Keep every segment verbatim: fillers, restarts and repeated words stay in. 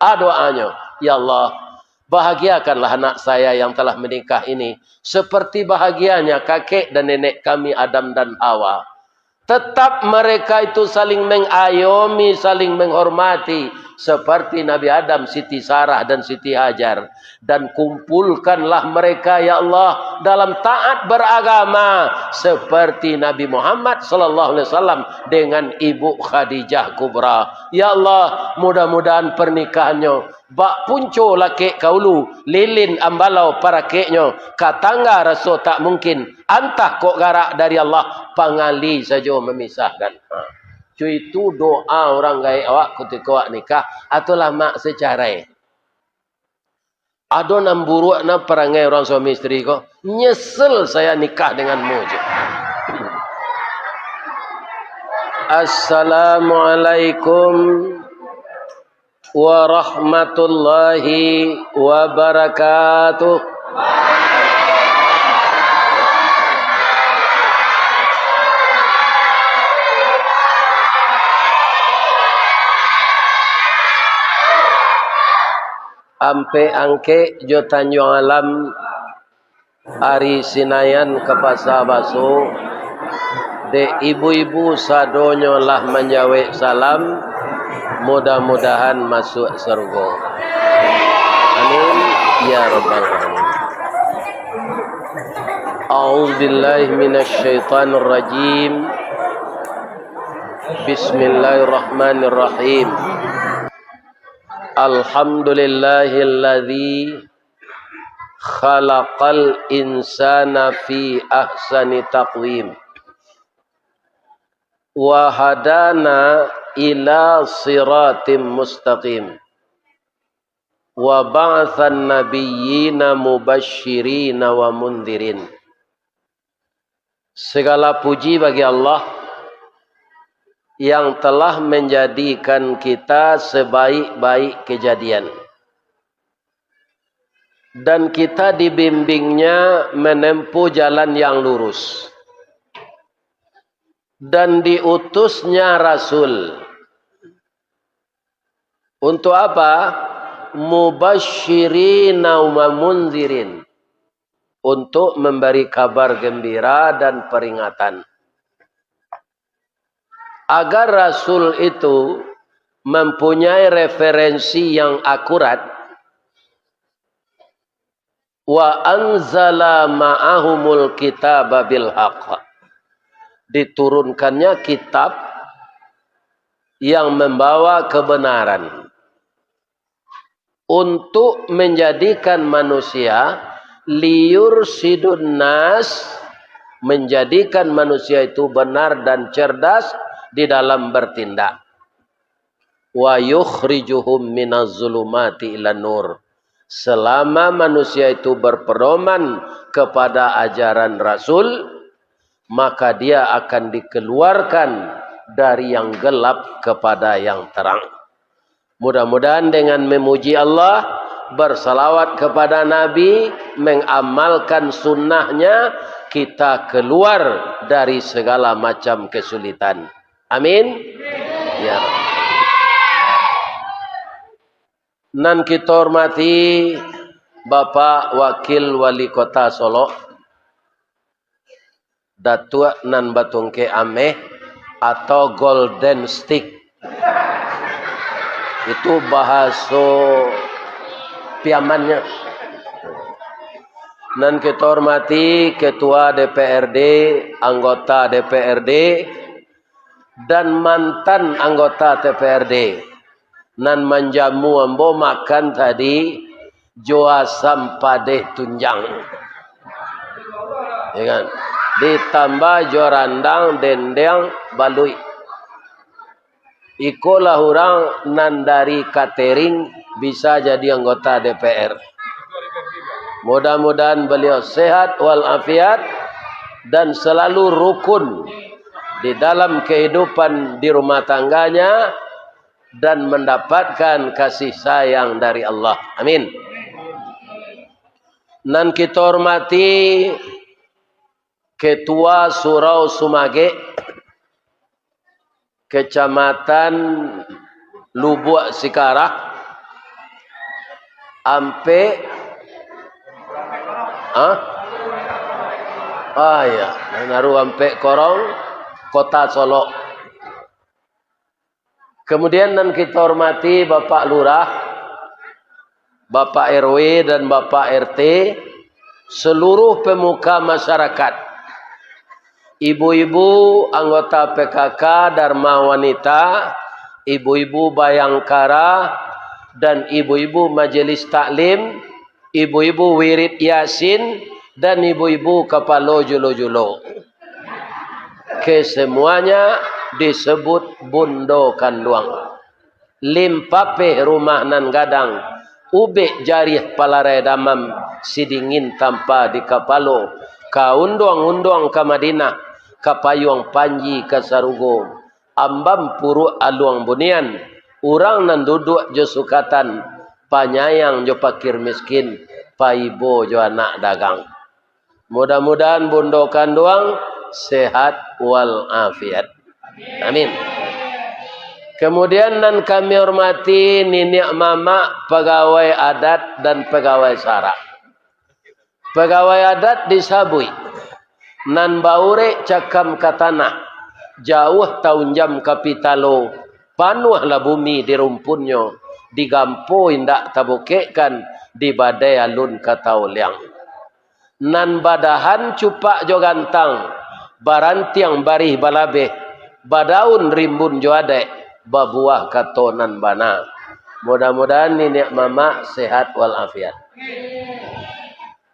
A doanyo, "Ya Allah, bahagiakanlah anak saya yang telah menikah ini, seperti bahagianya kakek dan nenek kami Adam dan Hawa. Tetap mereka itu saling mengayomi, saling menghormati, seperti Nabi Adam, Siti Sarah, dan Siti Hajar. Dan kumpulkanlah mereka, ya Allah, dalam taat beragama, seperti Nabi Muhammad sallallahu alaihi wasallam dengan Ibu Khadijah Kubra. Ya Allah, mudah-mudahan pernikahannya bak punco lakek ka ulu, lilin ambalau parakeknyo, ka tangga raso tak mungkin, antah kok garak dari Allah, pangali sajo memisahkan." Ha. Cuitu doa urang gaek awak kutiko awak nikah, atau lamak secarai. Ado nan buruak na parangai urang suami isteri ko, "Nyesel saya nikah denganmu," cek. Assalamualaikum warahmatullahi wabarakatuh. Ampek Angkek jo Tanjuang Alam, ari Sinayan ka Pasa Baso, dek ibu-ibu sadonyo lah manjawek salam, mudah-mudahan masuak sarugo. Amin, ya rabbal alamin. A'udzubillahi minasyaitonirrajim. Bismillahirrahmanirrahim. Alhamdulillahilladzi khalaqal insana fi ahsani taqwim, wa hadana ila siratim mustaqim, wa ba'atsan nabiyyina mubasyirina wa mundzirin. Segala puji bagi Allah yang telah menjadikan kita sebaik-baik kejadian. Dan kita dibimbingnya menempuh jalan yang lurus. Dan diutusnya Rasul. Untuk apa? Mubasyirina wa mundzirin. Untuk memberi kabar gembira dan peringatan. Agar Rasul itu mempunyai referensi yang akurat, wa anzala ma'ahumul kitaba bil haq. Diturunkannya kitab yang membawa kebenaran. Untuk menjadikan manusia, liyursyidun nas, menjadikan manusia itu benar dan cerdas di dalam bertindak. Wa yukhrijuhum minaz zulumati ilan nur. Selama manusia itu berpedoman kepada ajaran Rasul, maka dia akan dikeluarkan dari yang gelap kepada yang terang. Mudah-mudahan dengan memuji Allah, bersalawat kepada Nabi, mengamalkan sunnahnya, kita keluar dari segala macam kesulitan. Amin. Ya. Nan kito hormati Bapak Wakil Wali Kota Solok, Datuak nan batungkek ameh atau golden stick. Itu bahaso Piamannyo. Nan kito hormati Ketua D P R D, anggota D P R D, dan mantan anggota D P R D, nan manjamu ambo makan tadi, jo asam padeh tunjang. Ya kan? Ditambah jo randang, dendeng, baluik. Ikolah urang nan dari catering bisa jadi anggota D P R. Mudah-mudahan beliau sehat walafiat dan selalu rukun di dalam kehidupan di rumah tangganya dan mendapatkan kasih sayang dari Allah. Amin. Nan kito hormati Ketua Surau Sumagek, Kecamatan Lubuak Sikarah, Ampek, ah? Ah, iya, Naru Ampek Korong, Kota Solok. Kemudian nan kita hormati Bapak Lurah, Bapak R W dan Bapak R T, seluruh pemuka masyarakat, ibu-ibu anggota P K K Dharma Wanita, ibu-ibu Bayangkara, dan ibu-ibu Majelis Taklim, ibu-ibu Wirid Yasin, dan ibu-ibu kapalo julo-julo. Kesemuanya disebut bundo kanduang. Limpapeh rumah nan gadang, ubek jarih palarai damam, sidingin tampa di kapalo, ka unduang-unduang ka Madinah, ka payuang panji ka sarugo, ambam puruak aluang bunian, urang nan duduak jo sukatan, panyayang jo pakir miskin, paibo jo anak dagang. Mudah-mudahan bundo kanduang sehat wal afiat. Amin. Kemudian nan kami hormati niniak mamak pagawai adat dan pagawai sarak. Pagawai adat disabuik, nan baurek cakam ka tanah, jauah taunjam ka pitalo, panuahlah bumi di rumpunnyo, digampo indak tabukekkan, di badai alun ka taoliang. Nan badahan cupak jo gantang, barantiang barih balabeh, badaun rimbun jo adaik, babuah kato nan bana. Mudah-mudahan niniak mamak sehat wal afiat.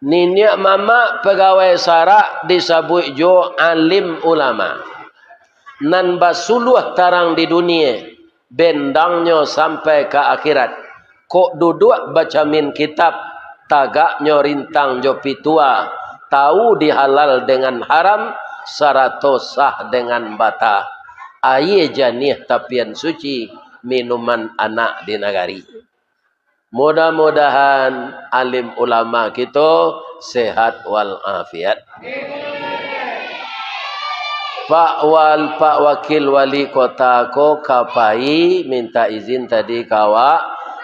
Niniak mamak pagawai sarak disabuik juo alim ulama, nan basuluah tarang di dunie, bendangnyo sampai ka akhirat. Kok duduak bacamin kitab, tagaknyo rintang jo pitua, tawu di halal dengan haram, sarato sah dengan bata. Aie janiah tapian suci, minuman anak di nagari. Mudah-mudahan alim ulama kito sehat wal afiat. Pak Wal-, Pak Wakil Wali Kota ko ka pai minta izin tadi ka awak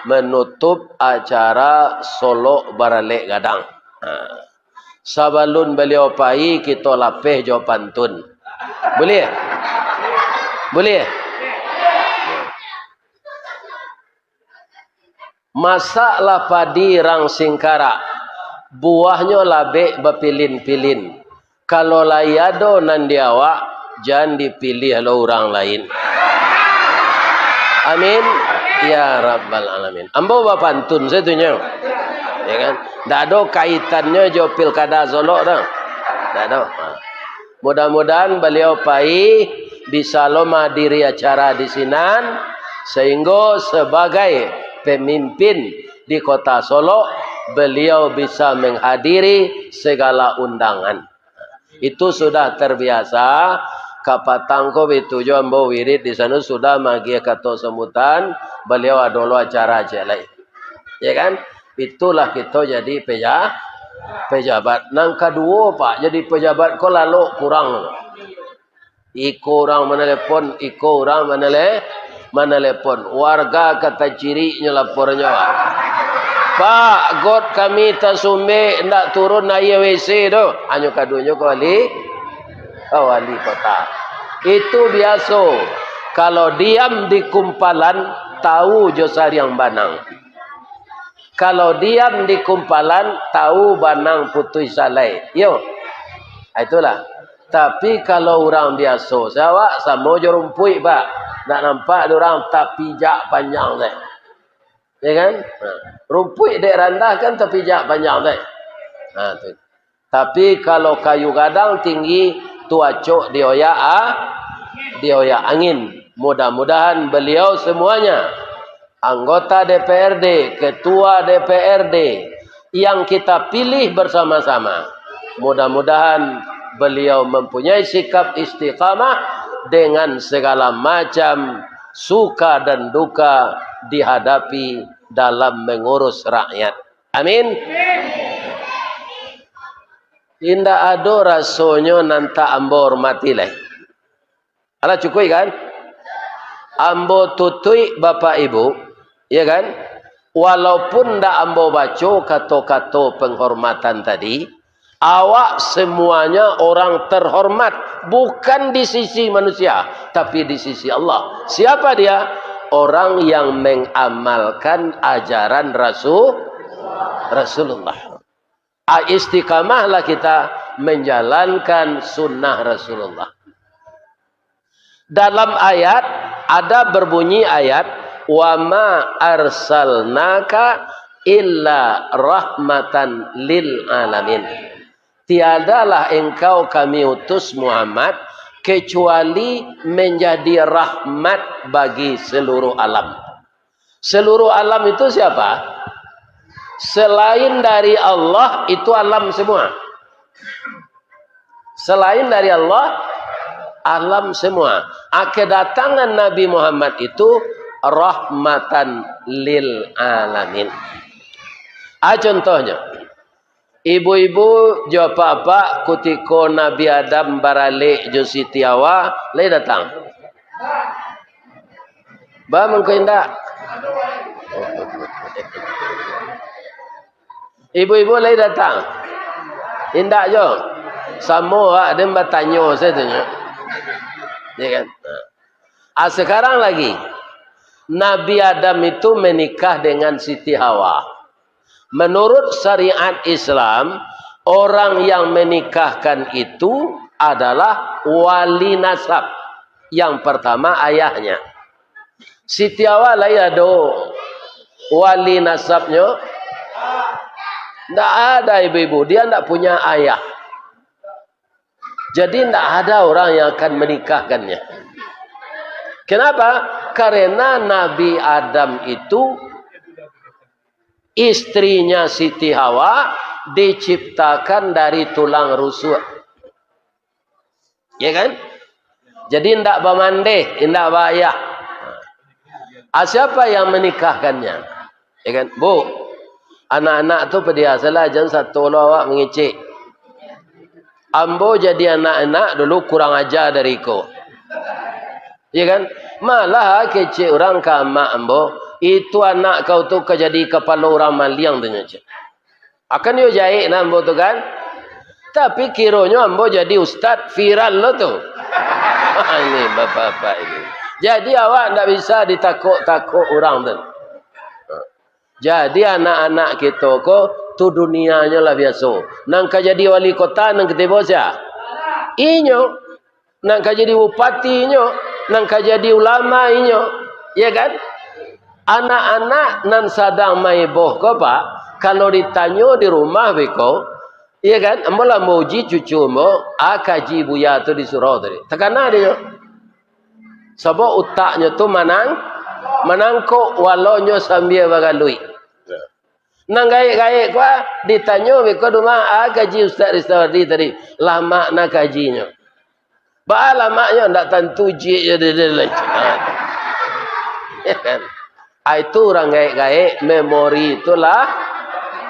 manutup acara Solok Baralek Gadang. Ha. Sabalun baliau pai, kito lapeh jo pantun. Buliah? Buliah? Masaklah padi rang singkarak, buahnyo labek bapilin-pilin. Kalau lai ado nan di awak, jan dipiliah lo urang lain. Amin. Ya Rabbal Alamin. Ambo bapantun sajo tu nyo. Ya kan? Ndak ado kaitannyo jo pilkada Solok tu. Ndak ado. Ha. Mudah-mudahan baliau pai bisa lo mahadiri acara di sinan, sahinggo sabagai pamimpin di Kota Solok, baliau bisa manghadiri sagala undangan. Itu sudah terbiasa, kapatang ko bitu jo ambo wirid di sano sudah magiah kato sambutan, baliau ado lo acara ciek lai. Ya kan? Itulah kito jadi peja-, pejabat. Nan kaduo, Pak, jadi pejabat ko lalok kurang. Iko urang manalepon, iko urang manale-, manalepon. Warga ka taciriknyo lapornyo. "Pak, got kami tasumbek, ndak turun aia W C tu." Hanyo kaduonyo ka wali, ka wali kota. Itu biaso. Kalau diam di kumpalan, tawu jo sariang banang. Kalau diam di kumpalan, tawu banang putuih salai. Iyo. Ah, itulah. Tapi kalau urang biaso, sawak samo jo rumpuik, Pak. Ndak nampak dek urang tapijak panjang dek. Ya kan? Ha. Rumpuik dek randah kan tapijak panjang dek. Ha, tu. Tapi kalau kayu gadang tinggi, tu acok dioyak, ah, dioyak angin. Mudah-mudahan beliau semuanya, anggota D P R D, ketua D P R D, yang kita pilih bersama-sama, mudah-mudahan beliau mempunyai sikap istiqamah dengan segala macam suka dan duka dihadapi dalam mengurus rakyat. Amin. Indak ado rasonyo nan tak ambo hormati lai. Alah cukuik kan? Ambo tutuik Bapak Ibu, ya kan? Walaupun ndak ambo baco kato-kato penghormatan tadi, awak semuanya orang terhormat, bukan di sisi manusia, tapi di sisi Allah. Siapa dia? Orang yang mengamalkan ajaran Rasul, Rasulullah. A, istiqamahlah kita menjalankan sunnah Rasulullah. Dalam ayat, ada berbunyi ayat, "Wa ma arsalnaka illa rahmatan lil alamin." Tiadalah engkau kami utus, Muhammad, kecuali menjadi rahmat bagi seluruh alam. Seluruh alam itu siapa? Selain dari Allah, itu alam semua. Selain dari Allah, alam semua. Ah, kedatangan Nabi Muhammad itu rahmatan lil alamin. Ah, contohnya, ibu-ibu jo apak-apak, kutiko Nabi Adam baralek jo Siti Hawa, lai datang? Ba mangko indak? Ibu-ibu lai datang? Indak jo. Samo awak den batanyo sajo tu nyo. Ya kan? Ah, sekarang lagi. Nabi Adam itu menikah dengan Siti Hawa. Menurut syariat Islam, orang yang menikahkan itu adalah wali nasab. Yang pertama, ayahnya. Siti Hawa lai ado wali nasabnyo? Ndak ada, ibu-ibu. Dia ndak punya ayah. Jadi, ndak ada orang yang akan menikahkannya. Kenapa? Karena Nabi Adam itu, istrinya Siti Hawa, diciptakan dari tulang rusuk. Ya kan? Jadi, ndak bamandeh, ndak baayah. Ah, siapa yang menikahkannya? Ya kan? Bu, anak-anak tu padiah salah, jan sato lo awak mangecek. Ambo jadi anak-anak dulu kurang aja dari ko. Ya kan? Malah kecek urang ka amak ambo, "Itu anak kau tu ka jadi kapalo urang maliang," tu nyo cek. Akan yo jahek nah ambo tu kan. Tapi kironyo ambo jadi ustad viral lo tu. Ini bapak-bapak ini. Jadi awak ndak bisa ditakok-takok urang tu. Jadi anak-anak kito ko tu dunianyo lah biaso. Nan ka jadi wali kota nan katibo sia? Inyo. Nan ka jadi bupati inyo, nan ka jadi ulama inyo, ya kan? Anak-anak nan sadang maiboh ko, Pak, kalau ditanyo di rumah beko, ya kan? Ambo lah mauji cucu ambo, a kaji buya tu di surau tadi. Takana dinyo. Sabab utaknyo tu manang, manangkok, walonyo sambia bagaluik. Nan gaek-gaek ko, ah, ditanyo beko di rumah, "A kaji Ustaz Ristawardi tadi?" "Lamak na kajinyo." "Baa lamaknyo?" "Ndak tantu, jik je di, di, di." Ya kan? Ah, itu urang gaek-gaek, memori itulah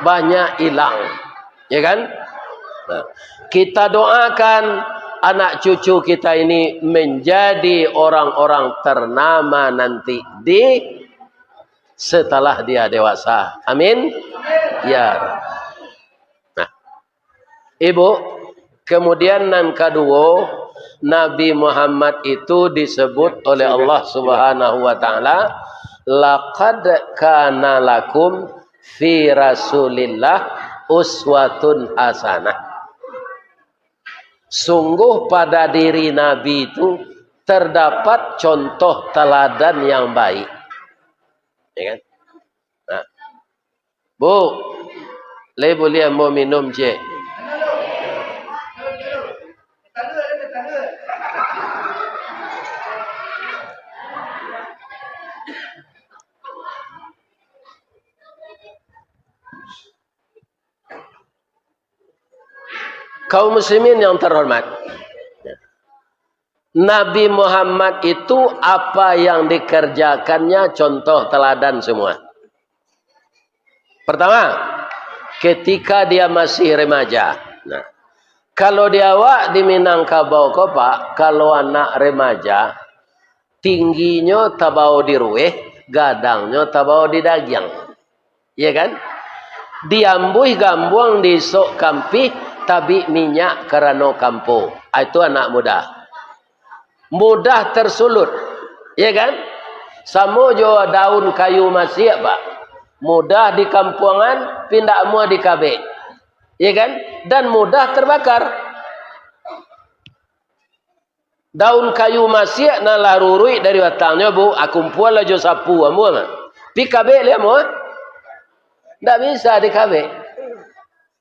banyak hilang. Ya kan? Nah, kita doakan anak cucu kita ini menjadi orang-orang ternama nanti di setelah dia dewasa. Amin. Ya Rabb. Nah, Ibu, kemudian nan kaduo, Nabi Muhammad itu disebut oleh Allah Subhanahu wa Ta'ala, "Laqad kana lakum fi Rasulillah uswatun hasanah." Sungguh pada diri Nabi itu terdapat contoh teladan yang baik. Ya kan? Nah. Bu, lai buliah ambo minum, cek? Kaum muslimin yang terhormat, Nabi Muhammad itu apa yang dikerjakannya contoh teladan semua. Pertama, ketika dia masih remaja. Nah, kalau di awak di Minangkabau ko, Pak, kalau anak remaja, tingginyo tabao di rueh, gadangnyo tabao di dagiang. Iya kan? Diambuih gambuang, diisok kampih, tabik minyak karano kampo. Ah, itu anak muda. Mudah tersulut. Iya kan? Samo jo daun kayu masiak, Pak. Mudah dikampuangan, tapi indak amuah dikabek. Iya kan? Dan mudah terbakar. Daun kayu masiak nan lah ruruik dari batangnyo, Bu, ah, kumpualah jo sapu, amuah mah. Pi kabek lai amuah? Ndak bisa dikabek.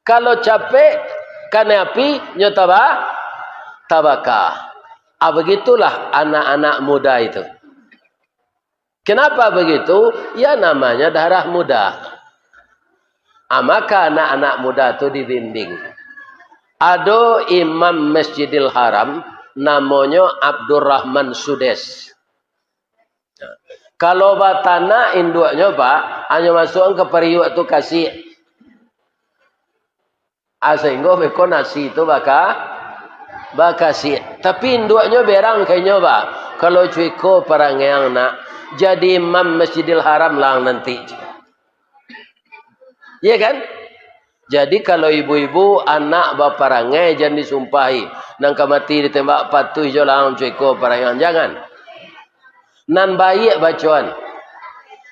Kalau capek, kanai api, nyo taba-, tabaka. Ah, begitulah anak-anak muda itu. Kenapa begitu? Ya, namanya darah muda. Ah, maka anak-anak muda tu dibimbing. Ado imam Masjidil Haram, namonyo Abdurrahman Sudes. Kalau batanak induaknyo, Pak, hanyo masuakan ka pariuak tu kasiak. Ah, sahinggo beko nasi tu baka-, bakasiak. Tapi induaknyo berang ka inyo, Pak. Kalau cuko parangaian nak, jadi imam Masjidil Haram lah ang nanti. Iya kan? Jadi, kalau ibu-ibu anak baparangai, jan disumpahi. Nan ka mati ditembak patuih jo lah ang cuko parangaian. Jangan. Nan baiak bacoan.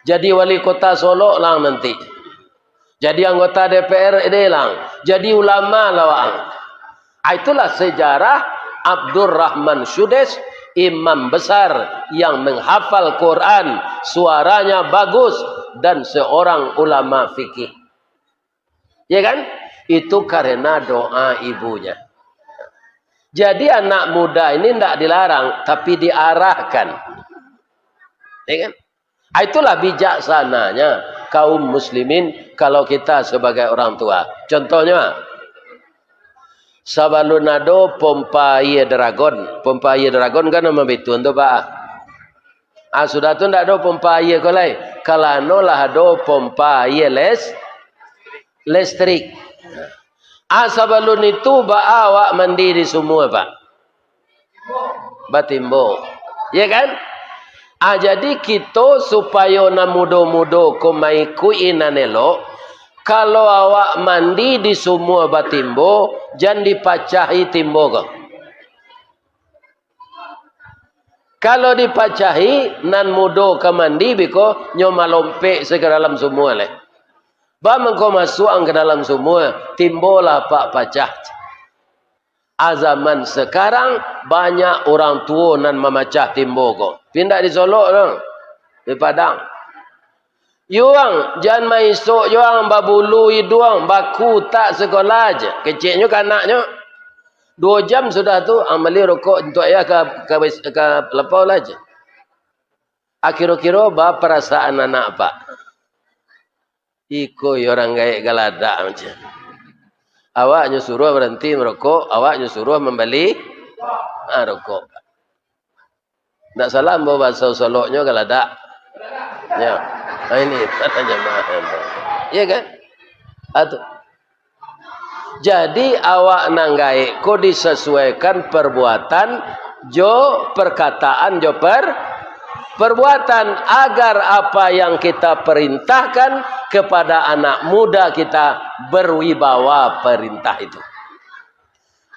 Jadi wali kota Solok lah ang nanti. Jadi anggota D P R D lah ang. Jadi ulama lah waang. Ah, itulah sejarah Abdurrahman Sudes, imam besar yang menghafal Quran, suaranya bagus, dan seorang ulama fikih. Ya kan? Itu karena doa ibunya. Jadi anak muda ini ndak dilarang, tapi diarahkan. Ya kan? Ah, itulah bijaksananya kaum muslimin kalau kita sebagai orang tua. Contohnya, sabalun ado pompa aia Dragon, pompa aia Dragon kan nama bituan tu, Pak. Ah, sudah tu ndak ado pompa aia ko lai. Kalano lah ado pompa aia les-, listrik. Ah, sabalun itu, baa awak mandi di sumua, Pak? Batimbo. Ya kan? Ah, jadi kito supayo nan mudo-mudo ko maikuik-i nan elok, kalau awak mandi di sumua batimbo, jan dipacahi timbo ko. Kalau dipacahi, nan mudo ka mandi biko nyo malompek se ka dalam sumua lai. Ba mangko masuak ang ka dalam sumua, timbo lah apak pacah. A zaman sekarang, banyak urang tuo nan mamacah timbo ko. Pindah di Solok tu, di Padang. Yuang, jan maisok jo ang, babulu iduang, bakutak sakolah je. Keceknyo ka anaknyo. Duo jam sudah tu, ang bali rokok untuak ayah ka, ka, ka lapau lah je. Akiro-kiro ba parasaan anak, Pak. Iko yo urang gaek galadak macam. Awak nyo suruah baranti marokok, awak nyo suruah mambali, ah, rokok. Ndak salah ambo bahaso Soloknyo galadak. Ya. Ah, ini, jamaah. Iya kan? Atu. Jadi, awak nan gaek ko disasuaikan perbuatan jo perkataan jo per-, perbuatan, agar apa yang kita perintahkan kepada anak muda kita berwibawa perintah itu.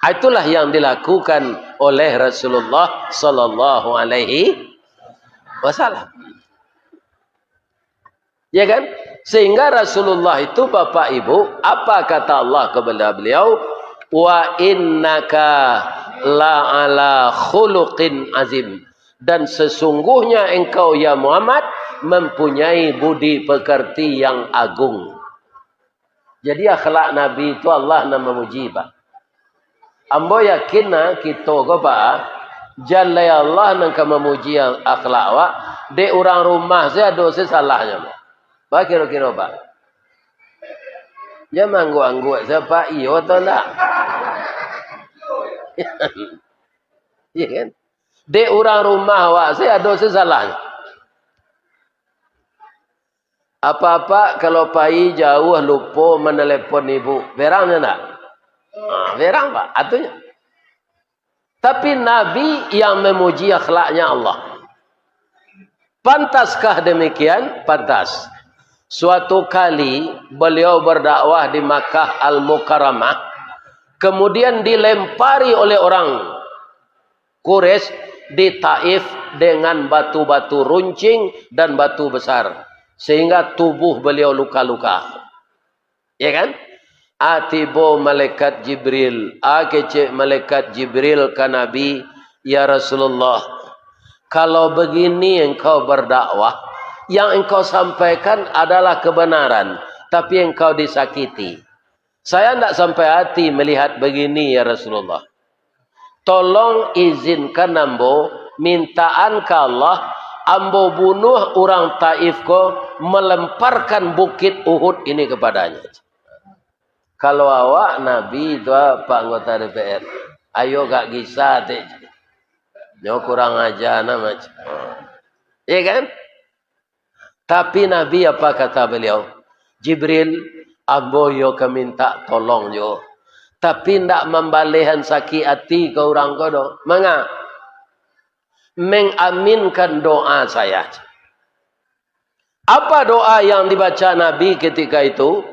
Itulah yang dilakukan oleh Rasulullah sallallahu alaihi wasallam. Ya kan? Sehingga Rasulullah itu, Bapak Ibu, apa kata Allah kepada beliau? "Wa innaka la ala khuluqin azim." Dan sesungguhnya engkau, ya Muhammad, mempunyai budi pekerti yang agung. Jadi, akhlak Nabi itu Allah nan mamuji, Pak. Ambo yakin nah, kito ko, Pak, jan lai Allah nan ka mamuji akhlak awak, dek urang rumah se ado se salahnyo, Pak. Ba kiro-kiro, Pak? Jan maangguak-angguak se, Pak, iyo atau ndak? Iya kan? Dek urang rumah awak se ado se salahnyo. Apak-apak kalau pai jauah lupo manalepon ibu, berang nyo ndak? Ah, berang, Pak, atunyo. Tapi Nabi yang memuji akhlaknya Allah. Pantaskah demikian? Pantas. Suatu kali beliau berdakwah di Makkah Al-Mukarramah, kemudian dilempari oleh orang Quraisy di Taif dengan batu-batu runcing dan batu besar, sehingga tubuh beliau luka-luka. Ya kan? Ah, tibo malaikat Jibril, ah, kecek malaikat Jibril ka Nabi, "Ya Rasulullah, kalau begini engkau berdakwah, yang engkau sampaikan adalah kebenaran, tapi engkau disakiti. Saya ndak sampai hati melihat begini, ya Rasulullah. Tolong izinkan ambo mintaan ka Allah, ambo bunuh urang Taif ko, melemparkan bukit Uhud ini kepadanya." Kalau awak, Nabi tu, Pak anggota D P R, ayo gak gisa, tek. Nyo kurang aja nah macam. Iya kan? Tapi Nabi apa kata beliau? "Jibril, ambo yo ka minta tolong jo. Tapi ndak mambalehan sakik ati ka urang ko doh." Manga? Mengaminkan doa saya. Apa doa yang dibaca Nabi ketika itu?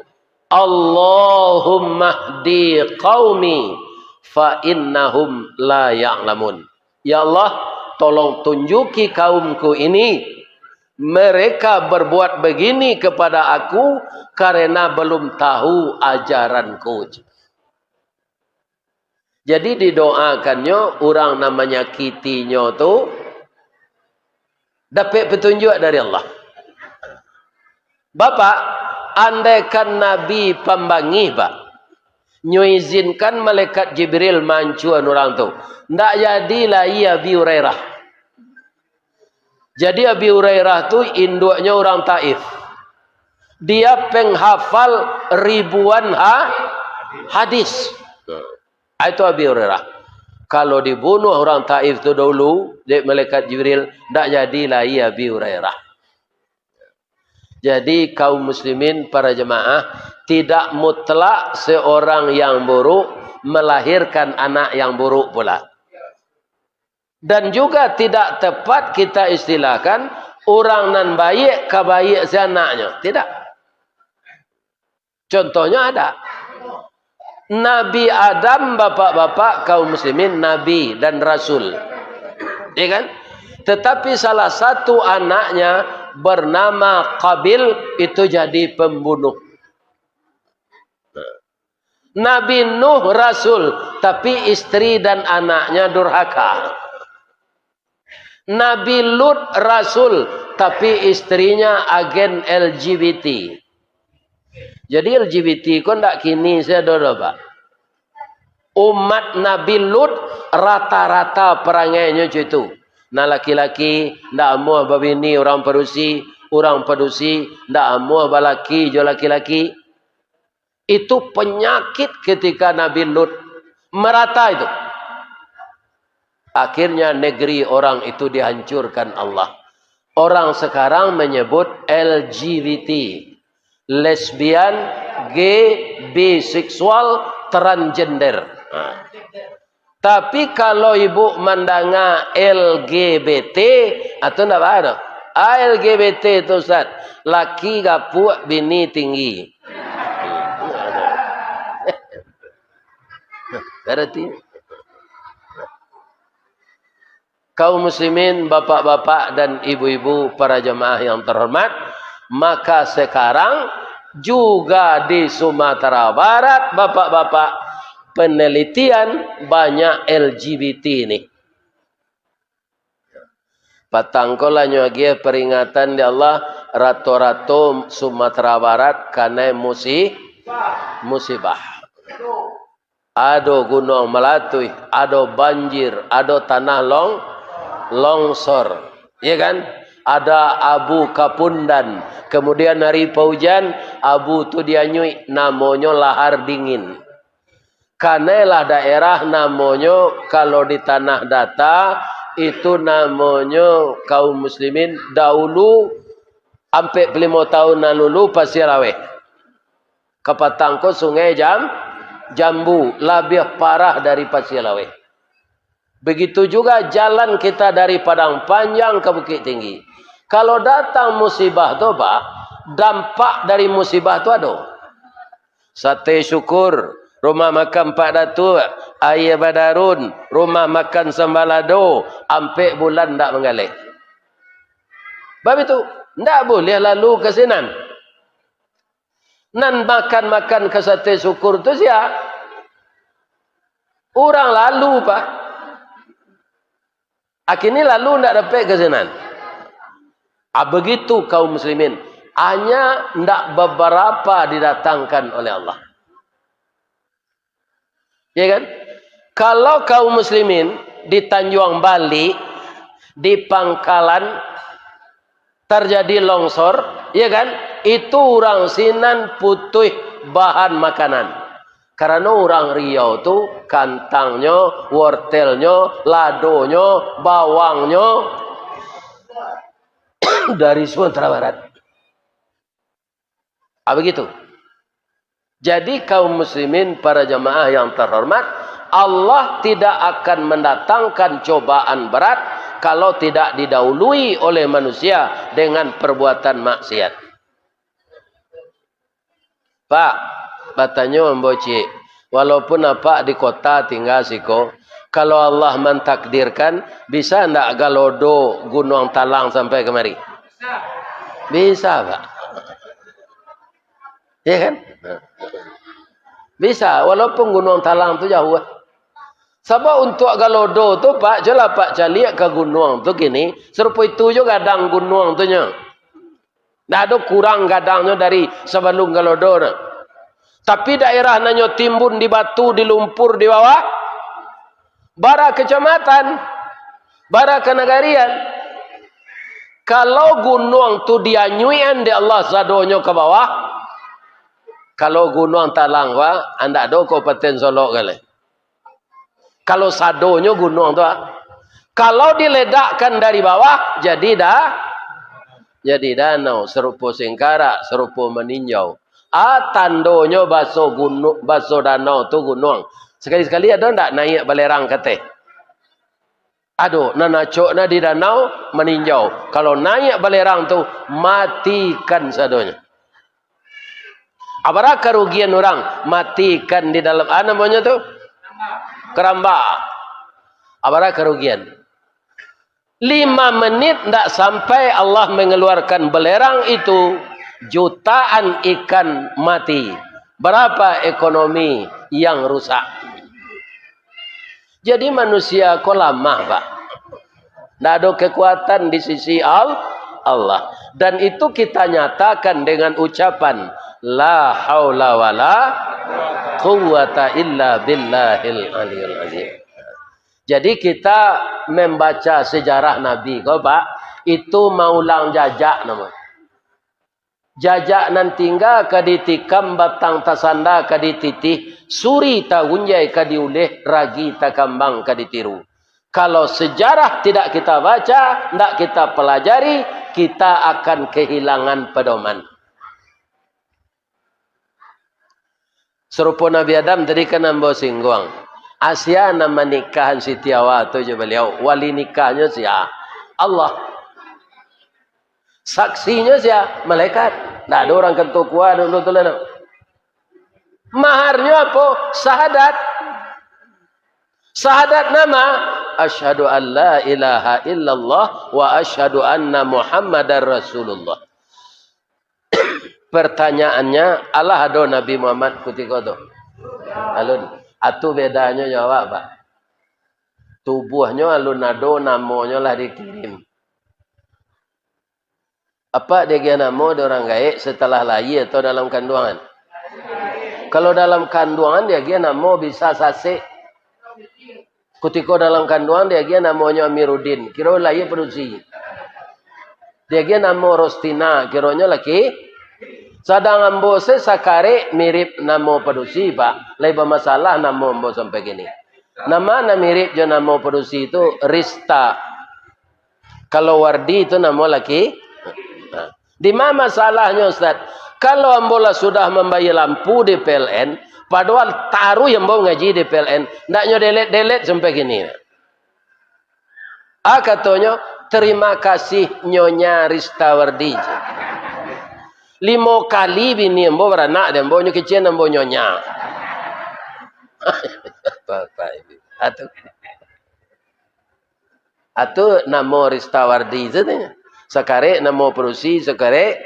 "Allahumma hdi qaumi fa innahum la ya'lamun." Ya Allah, tolong tunjuki kaumku ini. Mereka berbuat begini kepada aku karena belum tahu ajaranku. Jadi didoakannyo urang nan manyakitinyo tu dapek petunjuk dari Allah. Bapak, andaikan Nabi pambangih, Pak, nyo izinkan malaikat Jibril mancuan urang tu, ndak jadi lai Abi Hurairah. Jadi Abi Hurairah tu induaknyo urang Taif. Dia penghafal ribuan ha-, hadis. Ah, itu Abi Hurairah. Kalau dibunuh urang Taif tu dahulu dek malaikat Jibril, ndak jadi lai Abi Hurairah. Jadi, kaum muslimin, para jemaah, tidak mutlak seorang yang buruk melahirkan anak yang buruk pula. Dan juga tidak tepat kita istilahkan urang nan baiak ka baiak si anaknyo. Tidak. Contohnya ada. Nabi Adam, bapak-bapak, kaum muslimin, nabi dan rasul. Ya kan? Tetapi salah satu anaknya bernama Qabil, itu jadi pembunuh. Nabi Nuh rasul, tapi istri dan anaknya durhaka. Nabi Lut rasul, tapi istrinya agen L G B T. Jadi L G B T ko ndak kini saja doh, Pak. Umat Nabi Lut rata-rata perangainyo cak itu. Nah, laki-laki ndak amuah babini urang padusi, urang padusi ndak amuah balaki jo laki-laki. Itu penyakit ketika Nabi Lut merata itu. Akhirnya negeri orang itu dihancurkan Allah. Orang sekarang menyebut L G B T, lesbian, gay, biseksual, transgender. Nah. Tapi kalau ibu mandanga L G B T, atau ndak apa tu? Ah, L G B T tu, Ustaz, laki gapuak, bini tinggi. Berarti, kaum muslimin, bapak-bapak dan ibu-ibu, para jemaah yang terhormat, maka sekarang juga di Sumatera Barat, bapak-bapak, penelitian banyak L G B T ini. Patang ko lah nyo agiah peringatan di Allah, rato-rato Sumatera Barat kanai musi-, musibah. Ado gunuang malatuih, ado banjir, ado tanah long-, longsor. Iya kan? Ada abu kapundan. Kemudian hari paujan, abu tu dianyuik, namonyo lahar dingin. Kanailah daerah namonyo, kalau di Tanah Data, itu namonyo kaum muslimin dahulu, ampek puluah limo tahun nan lalu, Pasir Aweh. Kapatang ko Sungai Jam-, Jambu, labiah parah dari Pasir Aweh. Begitu juga jalan kita dari Padang Panjang ke Bukittinggi. Kalau datang musibah tu, Pak, Dampak dari musibah tu ado. Sate syukur, rumah makan Pak Datuk, aia badarun, rumah makan sambalado, ampek bulan ndak manggaleh. Bab itu, ndak buliah lalu ka sinan. Nan makan-makan ka sate syukur tu sia? Urang lalu, Pak. Akhirnya lalu ndak dapek ka sinan. Ah, begitu kaum muslimin. Hanya ndak beberapa didatangkan oleh Allah. Ya kan? Kalau kaum muslimin di Tanjuang Balik, di Pangkalan, terjadi longsor, ya kan? Itu urang sinan putuih bahan makanan. Karano urang Riau tu kantangnyo, wortelnyo, ladonyo, bawangnyo dari Sumatera Barat. Ah, begitu. Jadi, kaum muslimin, para jamaah yang terhormat, Allah tidak akan mendatangkan cobaan berat kalau tidak didahului oleh manusia dengan perbuatan maksiat. Pak, batanyo ambo ciek, walaupun apak di kota tingga siko, kalau Allah mantakdirkan, bisa ndak galodo Gunuang Talang sampai kamari? Bisa, Pak. Ya kan? Bisa, walaupun Gunuang Talang tu jauah. Sabab untuak galodo tu, Pak, jolah Pak caliak ka gunuang tu kini, sarupo itu jo gadang gunuang tu nyo. Ndak ado kurang gadangnyo dari sabalum galodo tu. Tapi daerah nan nyo timbun di batu, di lumpur di bawah, bara kecamatan, bara kanagarian. Kalau gunuang tu dianyuikan dek Allah sadonyo ka bawah, kalau Gunuang Talang, Pak, ndak ado Kabupaten Solok ko lai. Kalau sadonyo gunuang tu, ah. Kalau diledakkan dari bawah, jadi da-, jadi danau, sarupo singkarak, sarupo maninjau. Ah, tandonyo baso gunu-, baso danau tu gunuang. Sakali-sakali ado ndak naiak balerang ka ateh? Ado, nan acok nah di danau maninjau. Kalau naiak balerang tu, matikan sadonyo. Abara karugian urang matikan di dalam, ah, namonyo tu? Karambak. Abara karugian. Lima menit ndak sampai Allah mengeluarkan belerang itu, jutaan ikan mati. Berapa ekonomi yang rusak? Jadi manusia ko lamah, Pak. Ndak ado kekuatan di sisi Al-, Allah. Dan itu kita nyatakan dengan ucapan, "La haula wala quwwata illa billahil aliyil azim." Jadi kita membaca sejarah Nabi ko, Pak, itu maulang jajak namonyo. Jajak nan tingga ka ditikam, batang tasanda ka dititih, suri tagunjai ka diuleh, ragi takambang ka ditiru. Kalau sejarah tidak kita baca, ndak kita pelajari, kita akan kehilangan pedoman. Sarupo Nabi Adam tadi kan ambo singguang. Asia nan manikahan Siti Hawa tu jo baliau, wali nikahnyo sia? Allah. Saksinyo sia? Malaikat. Ndak ado urang kantua kua dulu tu lah, no. Maharnyo apo? Sahadat. Sahadat nama? Asyhadu an la ilaha illallah wa asyhadu anna Muhammadar Rasulullah. Pertanyaannya, alah ado Nabi Muhammad kutiko tu? Alun. Atu bedanyo jo awak, Pak. Tubuahnyo alun ado, namonyo lah dikirim. Apak diagiah namo dek urang gaek setelah lahia atau dalam kanduangan? Kalau dalam kanduangan diagiah namo bisa sasek. Kutiko dalam kanduangan diagiah namonyo Amiruddin, kiro lahia padusi. Diagiah namo Rostina, kironyo laki. Sadang ambo se sakarek mirip namo padusi, Pak. Lai bamasalah namo ambo sampai kini. Nama nan mirip jo namo padusi tu? Rista. Kalau Wardi tu namo laki. Nah, di ma masalahnyo, Ustaz? Kalau ambo lah sudah mambayia lampu di P L N, padohal taruih ambo ngaji di P L N, ndak nyo delet-delet sampai kini. Ah, katonyo, "Terima kasih, Nyonya Rista Wardi." Limo kali bini ambo baranak di ambo, nyo kecek ambo nyonya. Bapak Ibu. Atu. Atu namo Ristawardi tu nyo. Sakarek namo padusi, sakarek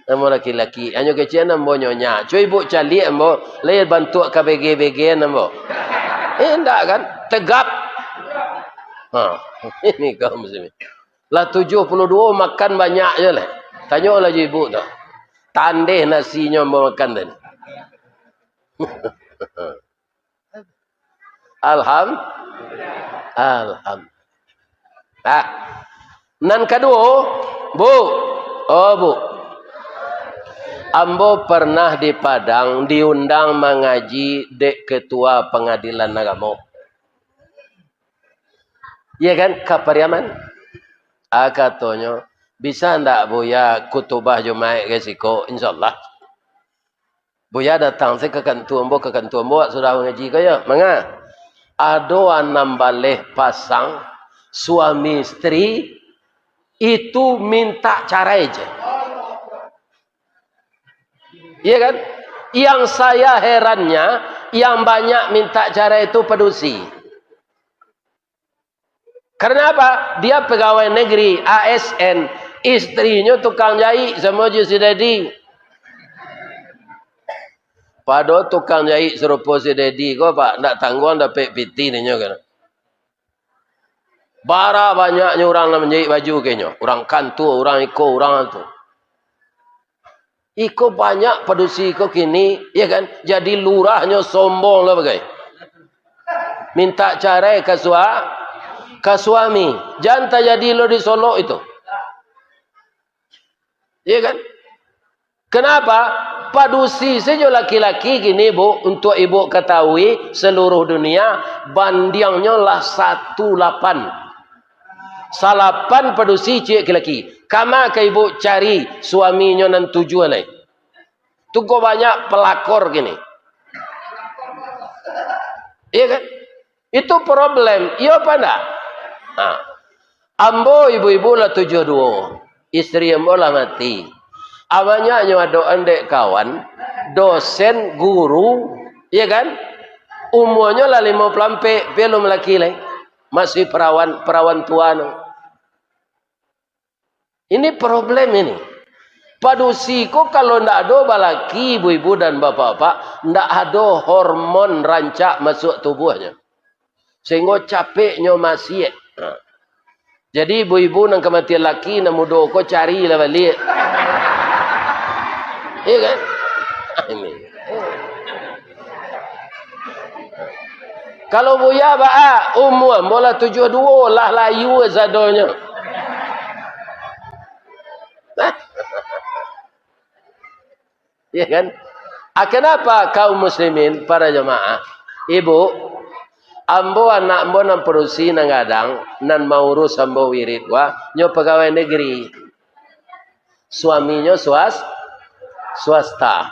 namo laki-laki. Hanyo kecek ambo nyonya. Cubo ibu caliak ambo, lai bantuak ka bege-begean ambo. Eh, indak kan? Tegap. Ha, ini kaum muslimin. Lah tujuah puluah duo makan banyak je lah. Tanyolah jo ibu tu. Tandeh nasinyo ambo makan tadi. Alham-, alham-, ah. Nan kaduo, Bu. Oh, Bu. Ambo pernah di Padang diundang mangaji dek Ketua Pengadilan Agamo. Iya kan, ka Pariaman. Ah, katonyo, "Bisa ndak Buya kutubah Jumaik ka siko?" "Insyaallah." Buya datang se ka kantua ambo, ka kantua ambo, sudah mangaji ko yo. Manga? Ado anam baleh pasang suami isteri itu minta carai je. Iya kan? Yang saya herannya, yang banyak minta carai itu padusi. Karena apa? Dia pegawai negeri, A S N, istrinyo tukang jahit samo jo si Dedi. Pado tukang jahit sarupo si Dedi ko, Pak, ndak tangguang dapek pitih dinyo kan. Bara banyaknyo urang nan manjahit baju ka inyo. Urang kantua, urang iko, urang tu. Iko banyak padusi ko kini, ya kan? Jadi lurahnyo sombong lah bagai. Minta carai ka sua-, ka suami. Jan tajadi lo di Solok itu. Ya kan? Kenapa? Padusi sajo laki-laki kini, Bu, untuk ibu ketahui, seluruh dunia, bandiangnyo lah satu lapan. Salapan padusi ciek laki-laki. Kama ka ibu cari suaminyo nan tujuah lai? Tu ko banyak pelakor kini. Iya kan? Itu problem. Iyo apa ndak? Ha. Ambo ibu-ibu lah tujuah duo. Isteri ambo lah mati. Abanyaknyo adokan dek kawan, dosen, guru, iya kan? Umuanyo lah limo puluah ampek, pian alun malaki lai. Masih perawan, perawan tua no. Ini problem ini. Padusi ko kalau ndak ado balaki, ibu-ibu dan bapak-bapak, ndak ado hormon rancak masuak tubuahnyo. Sehinggo capeknyo masiak. Ha. Jadi ibu-ibu nan kamatian laki, nan mudo ko carilah baliak. Iya kan? Ini. Kalau Buya baa, umua ambo lah tujuah duo, lah layu sadonyo. Ya kan? Ah, kenapa kaum muslimin, para jamaah? Ibu, ambo anak ambo nan padusi nan gadang, nan maurus ambo wirid, wah, nyo pegawai negeri. Suaminyo swas-, swasta.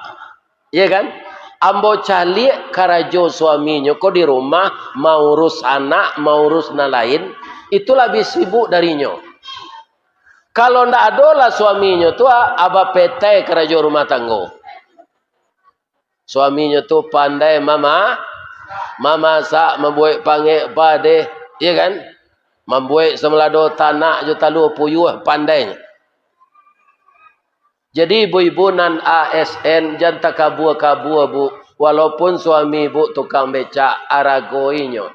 Iya kan? Ambo caliak karajo suaminyo ko di rumah, maurus anak, maurus nan lain, itu labiah sibuk darinyo. Kalau ndak ado lah suaminyo tu, ah, bapetai karajo rumah tanggo. Suaminyo tu pandai mama-, mamasak, mambuek pangek padeh, iya kan? Mambuek samalado tanak jo talua puyuah, pandainyo. Jadi, ibu-ibu nan A S N, jan takabua-kabua, Bu. Walaupun suami Ibu tukang becak, aragoinyo.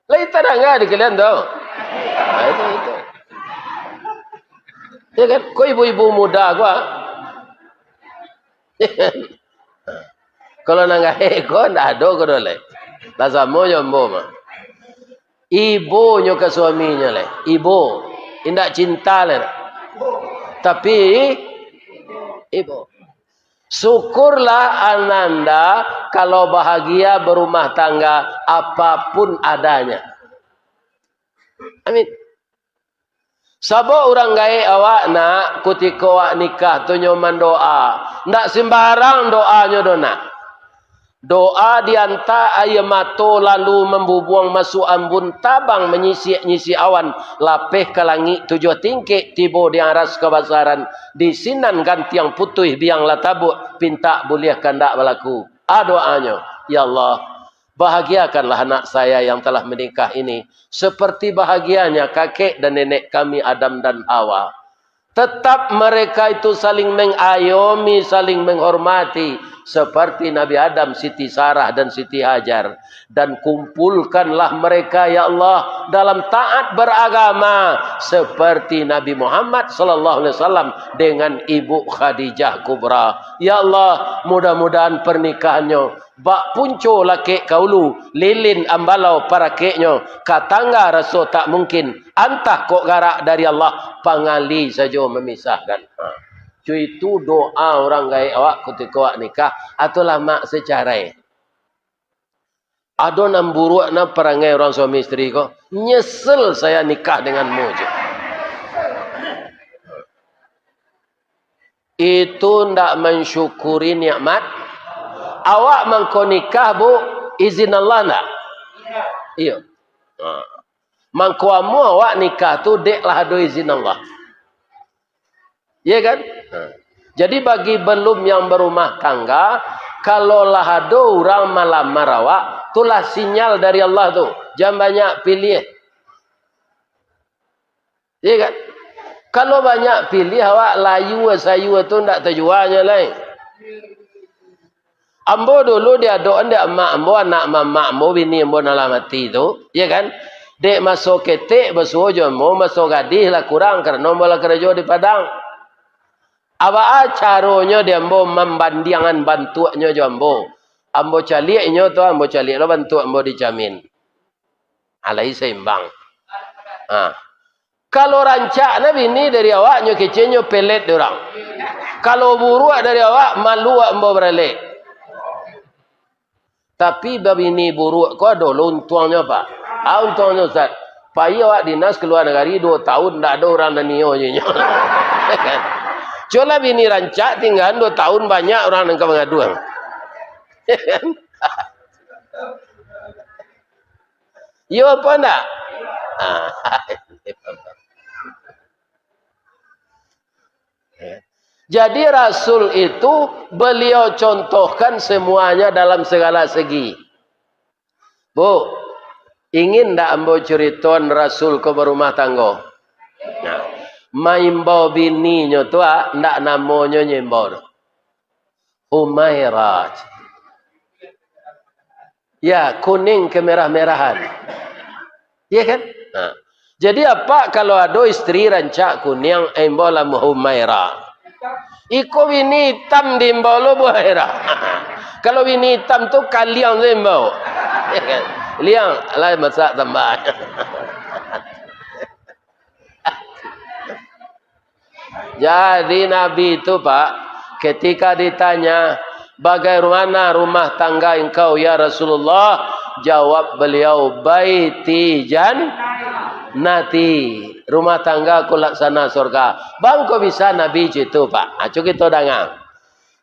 Lai tadanga di kalian tu? Nah, itu, itu. Ya kan? Ko ibu-ibu muda ko, ah. Kalau nan gaek ko, ndak ado ko doh lai. Lah samo jo ambo mah. Ibonyo ka suaminyo lai. Ibo. Indak cinta lai. Tapi, ibo. Syukurlah ananda kalau bahagia berumah tangga apapun adanya. Amin. Sabab urang gaek awak, nak, kutiko awak nikah tu nyo mandoa. Ndak sembarang doanyo doh, nak. Doa dianta aia mato, lalu mambubuang masuak ambun, tabang manyisiak-nyisiak awan, lapeh ka langik tujuah tingkek, tibo di aras kabasaran, di sinan gantiang putuih biang lah tabuak, pintak buliah kandak balaku. A doanyo, "Ya Allah, bahagiakanlah anak saya yang telah menikah ini, seperti bahagianya kakek dan nenek kami Adam dan Hawa. Tetap mereka itu saling mengayomi, saling menghormati, seperti Nabi Adam, Siti Sarah, dan Siti Hajar. Dan kumpulkanlah mereka, ya Allah, dalam taat beragama, seperti Nabi Muhammad sallallahu alaihi wasallam dengan Ibu Khadijah Kubra. Ya Allah, mudah-mudahan pernikahannya bak punco lakek ka ulu, lilin ambalau parakeknyo, ka tangga raso tak mungkin, antah kok garak dari Allah, pangali sajo mamisahkan." Ha. Cuitu doa urang gaek awak kutiko awak nikah, atau lamak secarai. Ado nan buruak nan parangai urang suami isteri ko, "Nyesel saya nikah denganmu," cek. Itu ndak mansyukuri nikmat. Awak mangko nikah, Bu, izin Allah ndak? Iyo. Ha. Mangko amuah awak nikah tu dek lah ado izin Allah. Iya kan? Ha. Jadi bagi belum yang berumah tangga, kalau lah ado urang malamar awak, tulah sinyal dari Allah tu. Jan banyak pilih. Iya kan? Kalau banyak pilih, awak layua-sayua tu ndak tajuanyo lai. Ambo dulu diadokan dek amak ambo, anak mamak ambo, bini ambo nan lah mati tu, iya kan? Dek maso ketek basuo jo ambo, maso gadih lah kurang, karano ambo lah karajo di Padang. Abaa caronyo di ambo mambandiangan bantuaknyo jo ambo? Ambo caliak inyo tu, ambo caliak lo bantuak ambo di camin. Alai saimbang. Ha. Kalau rancak na bini dari awak, nyo kecek nyo pelet di urang. Kalau buruak dari awak, malu awak ambo baralek. Tapi babini buruak ko ado lo untuangnyo, Pak. Ah, untuangnyo, Ustaz. Pai awak dinas ka lua nagari duo taun, ndak ado urang nan nio jo inyo. Cubolah bini rancak, tinggaan duo taun, banyak urang nan ka mangaduan. Iyo apo ndak? Ah. Jadi Rasul itu beliau contohkan semuanya dalam segala segi. Bu, ingin ndak ambo curitoan Rasul ko barumah tanggo? Nah, maimbau bininyo tu, ah, ndak namonyo nyo imbau tu. Humairah. Ya, kuning kemerah-merahan. Iya kan? Nah. Jadi, apak kalau ado isteri rancak kuniang, imbaulah Humairah. Iko bini itam diimbau lo Buhairah. Kalau bini itam tu kaliang tu imbau. Iya kan? Liang, lah masak tambah. Jadi Nabi itu, Pak, ketika ditanya, "Bagaimana rumah tangga engkau, ya Rasulullah?" Jawab beliau, "Baiti jannati, rumah tangga ku laksana surga." Bangko bisa Nabi cito, Pak. Nah, cubo kito danga.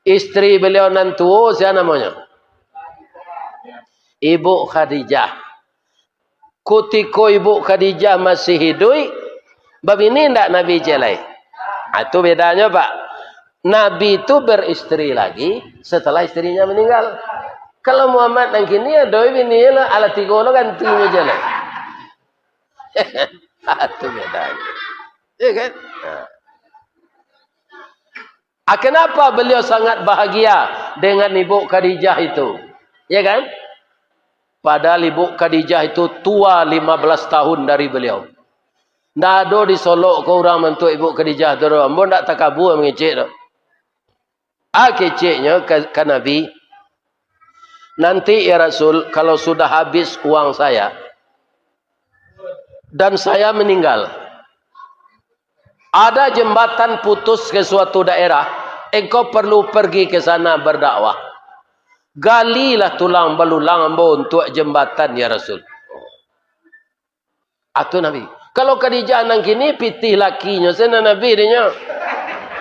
Isteri beliau nan tuo, sia namonyo? Ibu Khadijah. Kutiko Ibu Khadijah masih hiduik, babini ndak Nabi cek lai? Ah, tu bedanyo, Pak. Nabi tu beristeri lagi setelah istrinya meninggal. Kalau Muhammad nan kini, ado bini lah, alah tigo lo gantinyo cek lai. Ah, tu bedanyo. Iya kan? Nah. Ah, kenapa beliau sangat bahagia dengan Ibu Khadijah itu? Ya kan? Padahal Ibu Khadijah itu tua lima belas tahun dari beliau. Ndak ado disolok ko urang mantuak Ibu Khadijah tu doh. Ambo ndak takabua mangecek tu. Ah, keceknyo ka, ka Nabi, "Nanti, ya Rasul, kalau sudah habis uang saya, dan saya meninggal, ada jembatan putus ke suatu daerah, engkau perlu pergi ke sana berdakwah. Galilah tulang belulang ambo untuak jembatan, ya Rasul." Atu Nabi. Kalau Khadijah nan kini, pitih lakinyo sajo Nabi dinyo.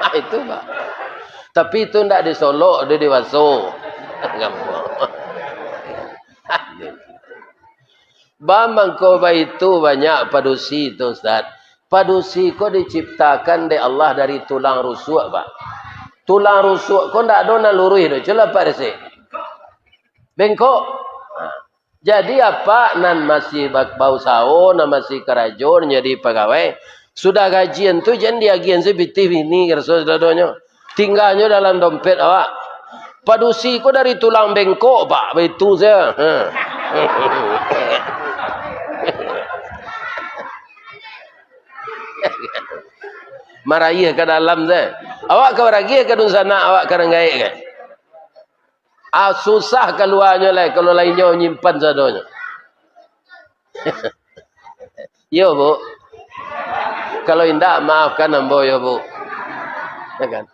Ah, itu, Pak. Tapi itu ndak disolok, dia dewasa. Gampang. Ba mangko baitu banyak padusi tu, Ustaz. Padusi ko diciptakan dek Allah dari tulang rusuk, Pak. Tulang rusuk ko ndak ado nan luruih doh, cubo lah, Pak, resek. Bengkok. Ha. Jadi, apak nan masih ba-, bausaho, nan masih karajo, nan jadi pagawai, sudah gajian tu jan diagian se pitih bini, karaso sadonyo. Tingganyo dalam dompet awak. Padusi ko dari tulang bengkok, Pak, baitu sajo. Ha. Maraih ka dalam sajo. Awak ka maraih ka dunsanak awak ka nan gaek kan? Ah, susah kaluanyo lai, kalau lai nyo nyimpan sadonyo. Iyo, Bu. Kalau indak, maafkan ambo, yo, Bu. Ya kan?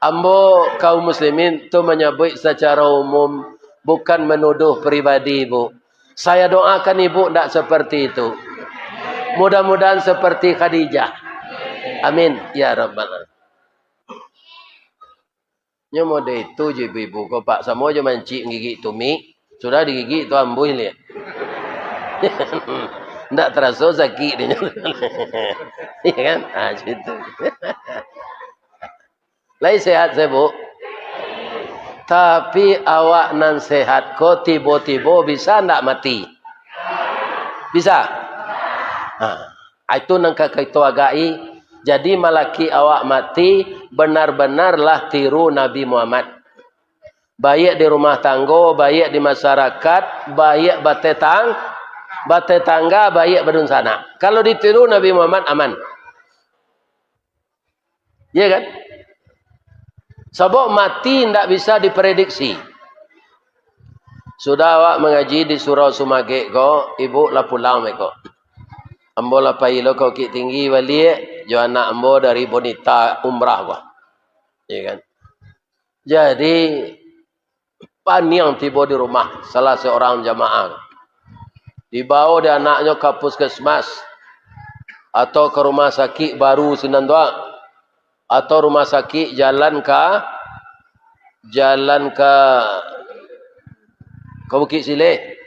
Ambo, kaum muslimin, tu manyabuik sacaro umum, bukan manuduh pribadi, Bu. Saya doakan ibu ndak seperti itu. Mudah-mudahan seperti Khadijah. Amin, ya rabbal alamin. Nyo mode itu jo ibu-ibu ko, Pak. Samo jo mancik gigik tumik, sudah digigik tu ambuih liak. Ndak taraso sakik dinyo. Iya kan? Ah, situ. Lai sehat, se, Bu? Tapi awak nan sehat ko tibo-tibo bisa ndak mati? Bisa? Ha. Ah, itu nan ka kito agai. Jadi, malaki awak mati, benar-benarlah tiru Nabi Muhammad. Baiak di rumah tanggo, baiak di masyarakat, baiak batetang-, batetangga, baiak badunsanak. Kalau ditiru Nabi Muhammad, aman. Iya kan? Sabab mati indak bisa diprediksi. Sudah awak mangaji di surau Sumagek ko, ibu lah pulang beko. Ambo lah pai lo ka Bukittinggi baliak, jo anak ambo dari Bonita umrah ko. Iya kan? Jadi, paniang tibo di rumah salah seorang jamaah. Dibawa dek anaknyo ka puskesmas atau ka rumah sakik baru sinan tu, atau rumah sakik jalan ka, jalan ka, ka Bukik Sileh.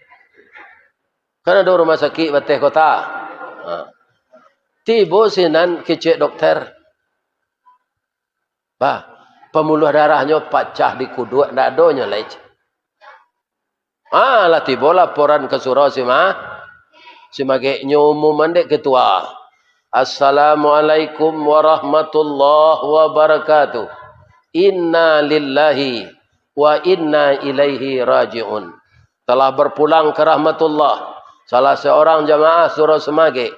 Kan ado rumah sakik bateh kota. Ha. Tibo sinan kecek dokter. Bah, pambuluah darahnyo pacah di kuduak, ndak ado nyo lai. Ah, lah tibo laporan ka surau Sima-, Simagek, nyo umuman dek ketua. "Assalamualaikum warahmatullahi wabarakatuh. Inna lillahi wa inna ilaihi raji'un." Telah berpulang ke rahmatullah, salah seorang jamaah surau Simagek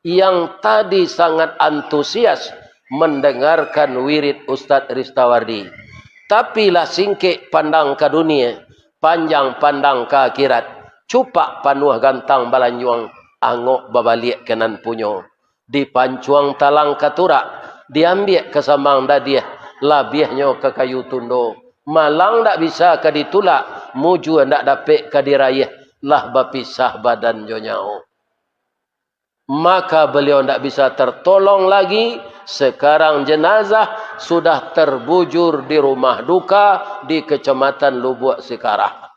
yang tadi sangat antusias mendengarkan wirid Ustadz Ristawardi. Tapi lah singkek pandang ka dunia, panjang pandang ka akhirat. Cupak panuah gantang balanjuang, angok babaliak ka nan punyo. Dipancuang talang ka turak, diambiak ka samang dadiah, labiahnyo ka kayu tundo. Malang ndak bisa ka ditulak, mujua ndak dapek ka diraiah, lah bapisah badan jo nyawo. Maka beliau ndak bisa tertolong lagi. Sekarang jenazah sudah terbujur di rumah duka di Kecamatan Lubuak Sikarah.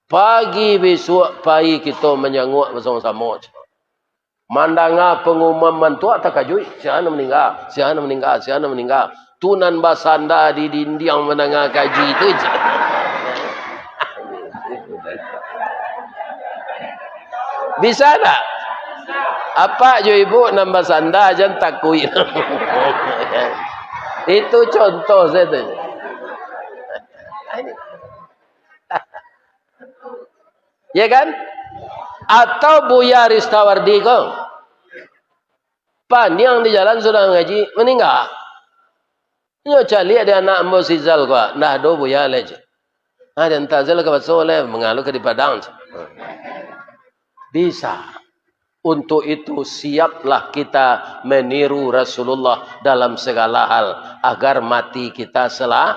Pagi bisuak pai kito manyanguak basamo-samo. Mandanga pangumuman tu takajuik, "Sia nan maningga, sia nan maningga, sia nan maningga." Tu nan basanda di dindiang mandanga kaji tu je. Bisa tak? Apak jo ibu nan basanda, jan takuik. Itu contoh saja tu. Ya kan? Atau Buya Ristawardi ko. Paniang di jalan sudah mangaji, maningga. Nyo caliak di anak ambo si Zal ko, ndak ado buya lai, cek. Ah, diantak Zal ka baso lai, mangalu ka di Padang, cek. Bisa. Untuk itu, siaplah kita meniru Rasulullah dalam segala hal, agar mati kita sela-,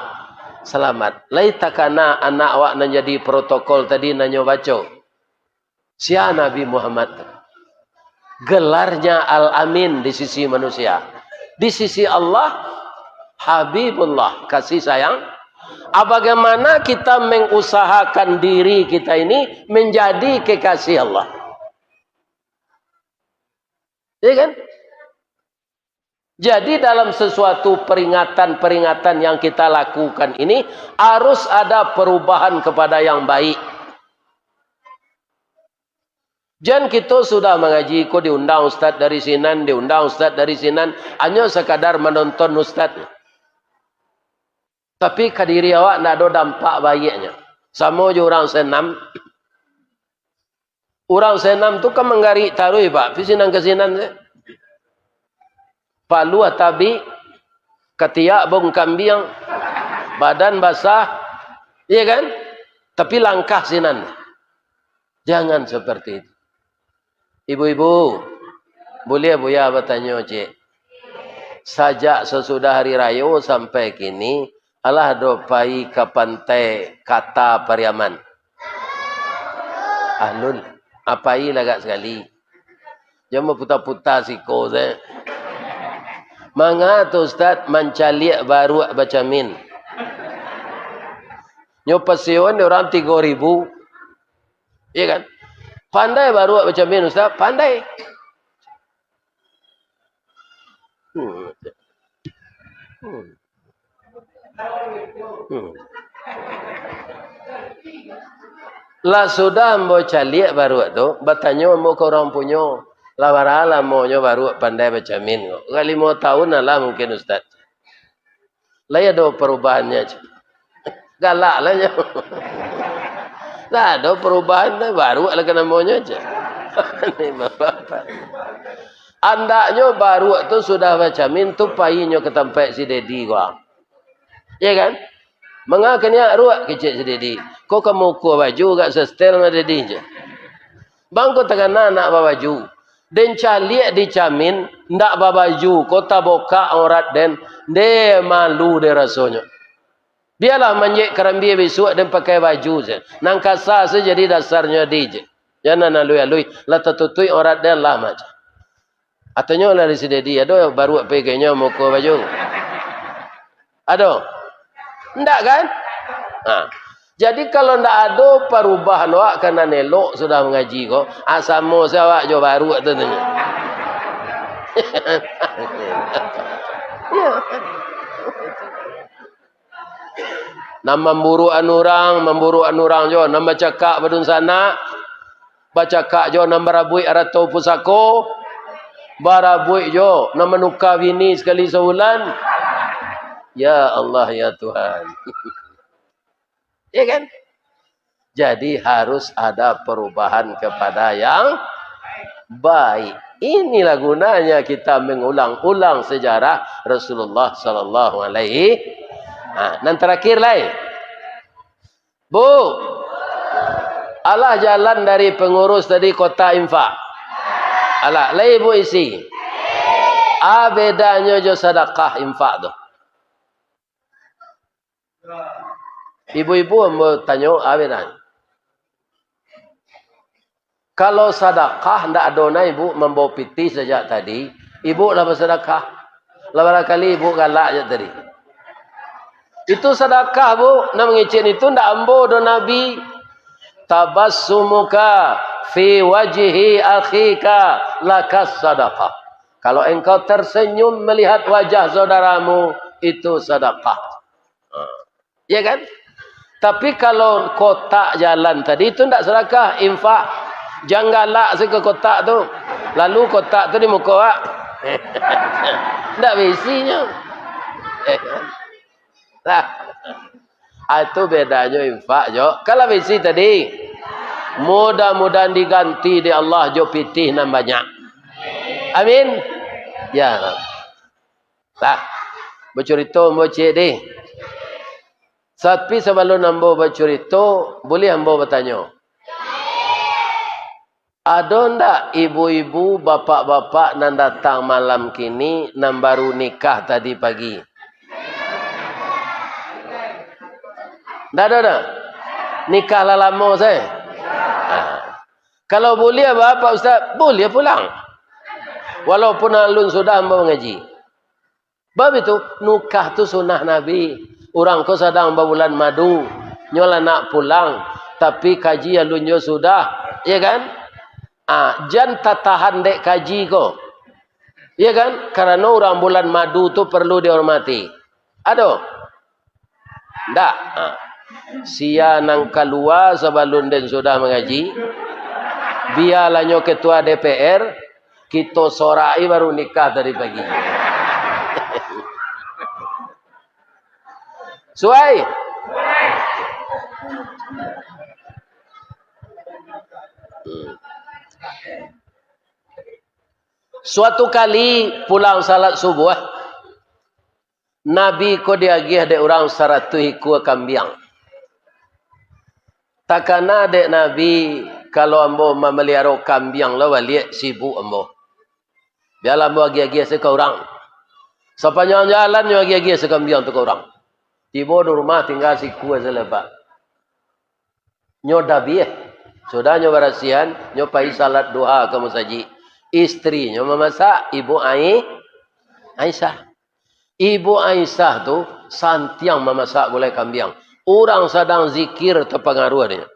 selamat. Lai takana anak awak nan jadi protokol tadi nanyo baco. Sia Nabi Muhammad tu? Gelarnya Al-Amin di sisi manusia. Di sisi Allah, Habibullah, kasih sayang. Ah, bagaimana kita mengusahakan diri kita ini menjadi kekasih Allah? Ya kan? Jadi, dalam sesuatu peringatan-peringatan yang kita lakukan ini, harus ada perubahan kepada yang baik. Jan kito sudah mangaji ko, diundang ustaz dari sinan, diundang ustaz dari sinan, hanyo sakadar manonton ustaz. Tapi ka diri awak ndak ado dampak baiaknyo. Samo jo urang senam. Urang senam tu kan manggarik taruih, Pak, pi sinan ka sinan se. Paluah tabik, katiak bau kambiang, badan basah, iya kan? Tapi langkah sinan. Jangan seperti itu. Ibu-ibu, buliah Buya batanyo, cik? Sajak sasudah hari rayo sampai kini, alah do pai ka pantai Kata Pariaman? Alun, apai lagak sakali. Jan baputa-puta siko se. Manga tu, Ustaz, mancaliak baruak bacamin? Nyo pasewan dek urang tigo ribu. Iya kan? Pandai baruak bacamin, Ustaz? Pandai. Hmm. Hmm. Hmm. Lah sudah ambo caliak baruak tu, batanyo ambo ka urang punyo, "Lah bara lamonyo baruak pandai bacamin ko?" "Ka limo taun lah mungkin, Ustaz." Lai ado parubahannyo, cik? Galak lah nyo. Ndak ado parubahan, baruak lah ka namonyo, cik. Andaknyo baruak tu sudah bacamin tu, painyo ka tampek si Dedi ko. Iya kan? "Manga kaniak ruak?" kecek si Dedi. "Ko ka mukua baju agak sestel ma Dedi," cek. Bang ko takana anak babaju. Den caliak di camin, ndak babaju, ko tabokak aurat den, de malu de rasonyo. Bialah manjek karambia bisuak den pakai baju se. Nan kasa se jadi dasarnyo di je. Jan nan alui-alui, lah tatutuik aurat den lah, mak. Atonyo lah di si Dedi, ado baruak pegenyo muko baju. Ado? Ndak kan? Ha. Jadi, kalau ndak ado parubahan awak ka nan elok sudah mangaji ko, ah, samo se awak jo baruak tu, tanyo. Nan mamburuakan urang, mamburuakan urang jo. Nan bacakak badunsanak, bacakak jo. Nan barabuik arato pusako, barabuik jo. Nan manuka bini sakali sabulan. Ya Allah, ya Tuhan. Ya kan? Jadi, harus ada perubahan kepada yang baik. Inilah gunanya kita mengulang-ulang sejarah Rasulullah sallallahu alaihi. Ha, nan terakhir lai. Bu, alah jalan dari pengurus tadi kotak infak. Alah, lai bu isi. A bedanyo jo sadakah infak tu? Ibu-ibu, ambo tanyo, a bedanyo. Kalau sadakah, ndak ado na ibu mambao pitih sajak tadi, ibu lah basadakah. Lah barangkali ibu galak sajak tadi. Itu sadakah, bu, nan mangecek itu ndak ambo doh, Nabi. "Tabassumuka fi wajhi akhika lakas sadakah." Kalau engkau tersenyum melihat wajah saudaramu, itu sadakah. Ha. Ya kan? Tapi kalau kotak jalan tadi tu ndak sadakah, infak. Jan galak se ka kotak tu. Lalu kotak tu di muko awak. Ndak baisinyo. Eh, lah. Ah, itu bedanyo infak jo. Kalau baisi tadi, mudah-mudahan diganti dek Allah jo pitih nan banyak. Amin. Ya. Lah, bacurito ambo ciek deh. Tapi sabalun ambo bacurito, buliah ambo batanyo? Ado ndak ibu-ibu, bapak-bapak nan datang malam kini, nan baru nikah tadi pagi? Ndak ado, dah? Nikah lah lamo se? Ah. Kalau buliah, ba, Pak Ustaz, buliah pulang. Walaupun alun sudah ambo mangaji. Bab itu, nukah tu sunnah Nabi. Urang ko sadang babulan madu, nyo lah nak pulang, tapi kaji alun jo sudah, ya kan? Ah, jan tatahan dek kaji ko. Iya kan? Karano urang bulan madu tu perlu dihormati. Ado? Ndak. Ha. Sia nan kalua sabalun den sudah mangaji, bialah nyo ketua D P R, kito sorak-i baru nikah tadi pagi. Suai? Hmm. Suatu kali pulang salat subuah, Nabi ko diagiah dek urang saratuih ikua kambiang. Takana dek Nabi, kalau ambo mamaliharo kambiang lah baliak, sibuk ambo. Bialah ambo agiah-agiah se ka urang. Sapanjang jalan nyo agiah-agiah se kambiang tu ka urang. Tibo di rumah tingga sikua sajo, Pak. Nyo dabiah. Sudah nyo barasiahan, nyo pai salat duha ka masajik. Istrinyo mamasak, Ibu Ai-, Aisyah. Ibu Aisyah tu santiang mamasak gulai kambiang. Urang sadang zikir tapangaruah dek nyo.